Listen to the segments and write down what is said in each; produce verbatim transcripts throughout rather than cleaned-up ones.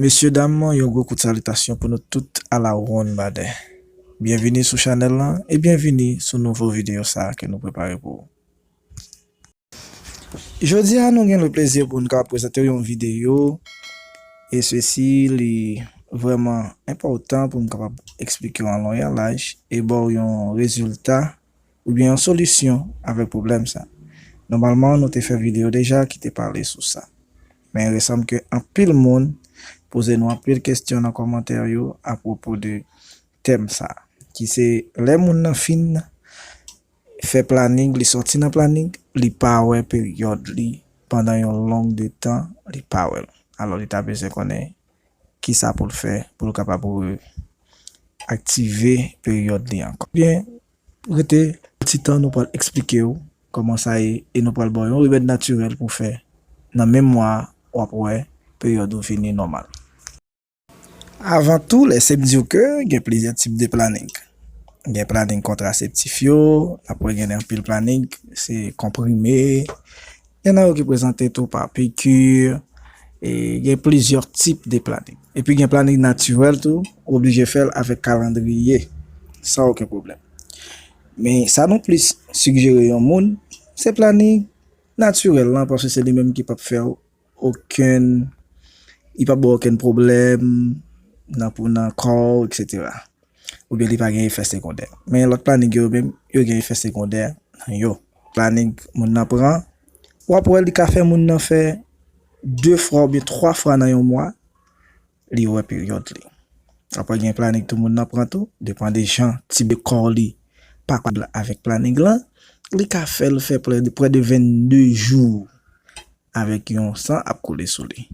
Mesye dam, yon gwo kout salitasyon pou nou tout a la wonn badè. Byenvini sou chanèl lan e byenvini sou nouvo videyo sa a ke nou prepare pou ou. Jodi a, nou gen le plezi pou n ka prezante w yon videyo, e sesi li vrèman enpòtan pou m kapab eksplike w an long e an laj e ba w yon rezilta oubyen yon solisyon avèk pwoblèm sa. Nòmalman, nou te fè videyo deja ki te pale sou sa. Men resanm ke anpil moun poze nou anpil kesyon nan kòmantè yo apwopo de tèm sa, ki se lè moun nan fin fè planing, li sòti nan planing, li pa wè peryòd li pandan yon long de tan, li pa wè l. Alò, li ta bezwen konnen kisa pou l fè pou l kapab re-, aktive peryòd li ankò. Byen, rete ti tan, nou pral eksplike w kòman sa ye e nou pral ba w yon remèd natirèl pou w fè nan menm mwa a, w ap wè peryòd ou vini nòmal. Avan tou, lèse m di w ke gen plizyè tip de planing. Gen planing kontraseptif yo, n ap wè gen anpil planing, se konprime. Gen nan yo ki prezante tou pa piki, e gen plizyè tip de planing. Epi gen planing natirèl tou, ou oblije fè l avèk kalandriye, san okenn pwoblèm. Men sa nou plis sigjere yon moun, se planing natirèl lan, paske se li menm ki p ap fè w okenn, li p ap ba w okenn pwoblèm nan pou, nan kò w, etsetera. Oubyen li pa gen efè segondè. Men lòt planing yo menm, yo gen efè segondè nan yo. Planing moun nan pran, w ap wè li ka fè moun nan fè de fwa oubyen twa fwa nan yon mwa, li wè peryòd li. W ap wè gen planing tou moun nan pran tou, depan de jan, tip de kò li pa konpatib avèk planing lan, li ka fè l fè prè de, prè de vennde jou avèk yon san ap koule sou li.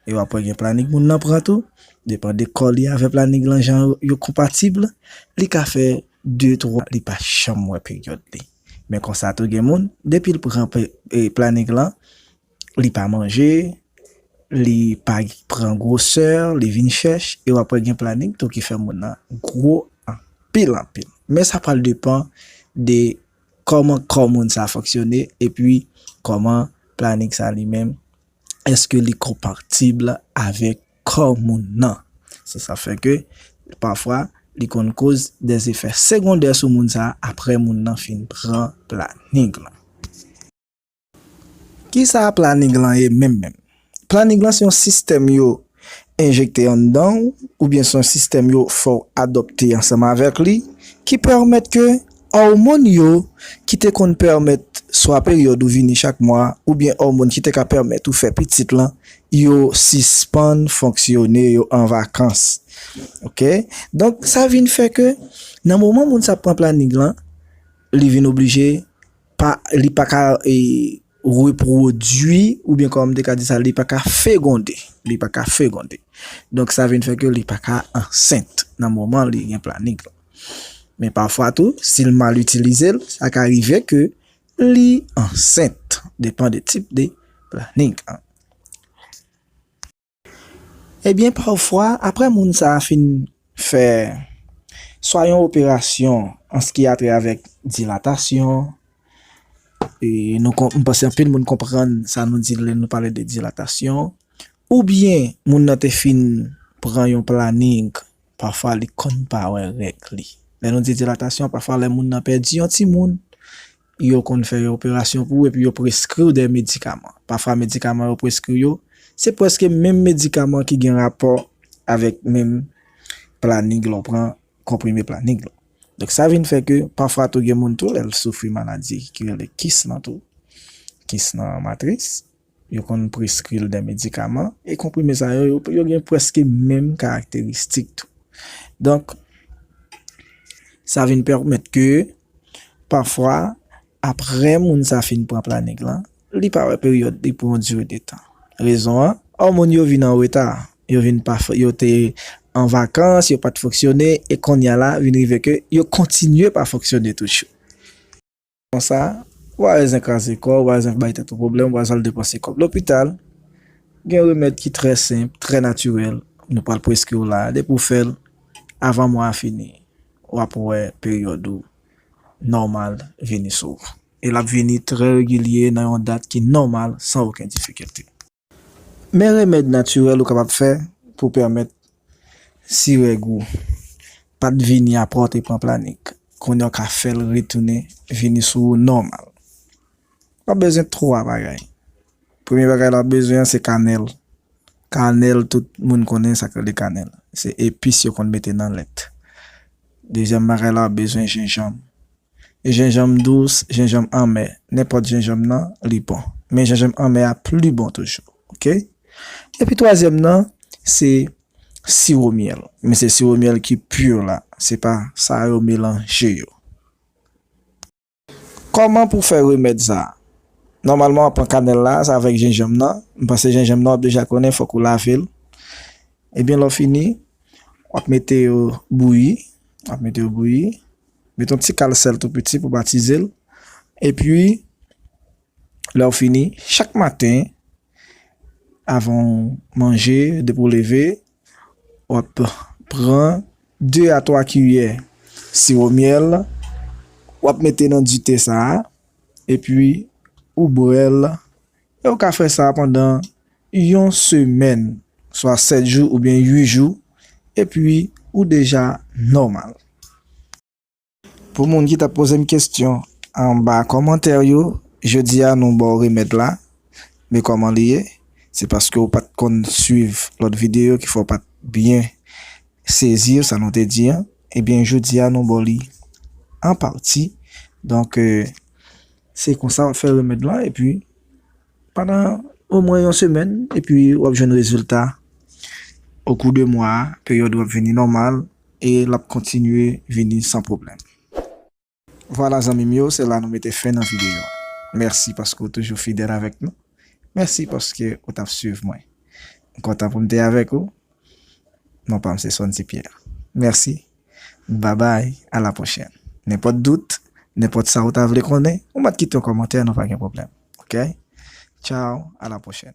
E w ap wè gen planing moun nan pran tou, depan de kò li avèk planing lan jan yo konpatib, li ka fè de, twa, li pa janm wè peryòd li. Men konsa tou gen moun, depi l pran pe-, e, planing lan, li pa manje, li pa pran gwosè, li vin chèch, e w ap wè gen planing tou ki fè moun nan gwo anpil, anpil. Men sa pral depan de kòman kò moun sa fonksyone, epi kòman planing sa li menm, èske li konpatib avèk kò moun nan. Se sa fè ke pafwa li konn koz dèzefè segondè sou moun sa apre moun nan fin pran planing lan. Kisa planing lan ye menm menm? Planing lan se yon sistèm yo enjekte anndan w, oubyen se yon sistèm yo fè w adopte ansanm avèk li, ki pèmèt ke òmòn yo ki te konn pèmèt swa peryòd ou vini chak mwa, oubyen òmòn ki te ka pèmèt ou fè pitit lan, yo sispann fonksyone, yo an vakans. Oke? Donk, sa vin fè ke nan moman moun sa ap pran planing lan, li vin oblije pa, li pa ka, e, repwodui, oubyen kòman m te ka di sa, li pa ka fegonde. Li pa ka fegonde. Donk, sa vin fè ke li pa ka ansent nan moman li gen planing lan. Men pafwa tou, si l mal itilize l, sa ka rive ke li ansent, depan de tip de planing an. Ebyen, pafwa, apre moun sa a fin fè swa yon operasyon an se ki a trè avèk dilatasyon, e nou kon-, m panse anpil moun konprann sa nou di lè nou pale de dilatasyon, oubyen moun nan te fin pran yon planing, pafwa li konn pa wè règ li. Lè nou di dilatasyon, pafwa lè moun nan pèdi yon timoun, yo konn fè yon operasyon pou ou epi yo preskri w de medikaman. Pafwa medikaman yo preskri yo, se prèske menm medikaman ki gen rapò avèk menm planing lè w pran konprime planing lan. Donk sa vin fè ke pafwa tou gen moun tou lè l soufri maladi ki rele kis lan tou, kis nan matris, yo konn preskri l de medikaman, e konprime sa yo, yo, yo gen prèske menm karakteristik tou. Donk, sa vin pèmèt ke pafwa, apre moun sa fin pran planing lan, li pa wè peryòd li pou yon dire de tan. Rezon an, òmòn yo vin an reta, yo vin pa f-, yo te an vakans, yo pa t fonksyone, e kounye a la, vin rive ke yo kontinye pa fonksyone toujou. Konsa, ou pa bezwen kraze kò w, ou pa bezwen bay tèt ou pwoblèm, ou pa bezwen al depanse kòb lopital. Gen remèd ki trè senp, trè natirèl, nou pral preskri w la, depi w fè l, avan mwa a fini, w ap wè peryòd ou nòmal vini sou ou. E l ap vini trè regilye nan yon dat ki nòmal, san okenn difikilte. Men remèd natirèl ou kapab fè pou pèmèt si règ ou pa t vini apre w te pran planik, kounye a w ka fè l retounen vini sou ou nòmal. W ap bezwen twa bagay. Premye bagay la w ap bezwen an se kanèl. Kanèl, tout moun konnen sa k rele kanèl. Se epis yo konn mete nan lèt. Dezyèm bagay la w ap bezwen jenjanm. Jenjanm dous, jenjanm anmè. Nenpòt jenjanm nan, li bon. Men jenjanm anmè a pli bon toujou. Oke? Epi twazyèm nan, se siwo myèl. Men se siwo myèl ki pi la. Se pa sa yo melanje yo. Kòman pou fè remèd sa a? Nòmalman, w ap pran kanèl la, sa avèk jenjanm nan. M panse jenjanm nan, w ap deja konnen, fòk ou lave l. Ebyen, lè w fini, w ap mete yo bouyi. W ap mete yo bouyi. Mete yon ti kal sèl tou piti pou batize l. Epi, lè w fini, chak maten, avan w manje, depi w leve, w ap pran de a twa kiyè siwo myèl, w ap mete nan dite sa a, epi ou bwè l, e w ka fè sa pandan yon semèn, swa sèt jou oubyen uit jou, epi ou deja nòmal. Pou moun ki t ap poze m kesyon anba kòmantè yo, jodi a nou ba w remèd la. Men kòman li ye? Se paske w pa t konn swiv lòt videyo ki fè w pa t byen sezi sa nou te di an. Ebyen, jodi a nou ba w li an pati. Donk, eh, se konsa w ap fè remèd la, epi pandan omwen yon semèn, epi w ap jwenn rezilta okou de mwa a, peryòd w ap vini nòmal, e l ap kontinye vini san pwoblèm. Vwala, zanmi m yo, se la nou mete fen nan videyo a. Mèsi paske w toujou fidèl avèk nou. Mèsi paske w t ap swiv mwen. M kontan pou m te avèk ou. Non pa m se Sondy Pierre. Mèsi. Babay, a la pwochèn. Nenpòt dout, nenpòt sa ou ta vle konnen, ou mèt kite yon kòmantè, nou pa gen pwoblèm. Oke? Tchaw, a la pwochèn.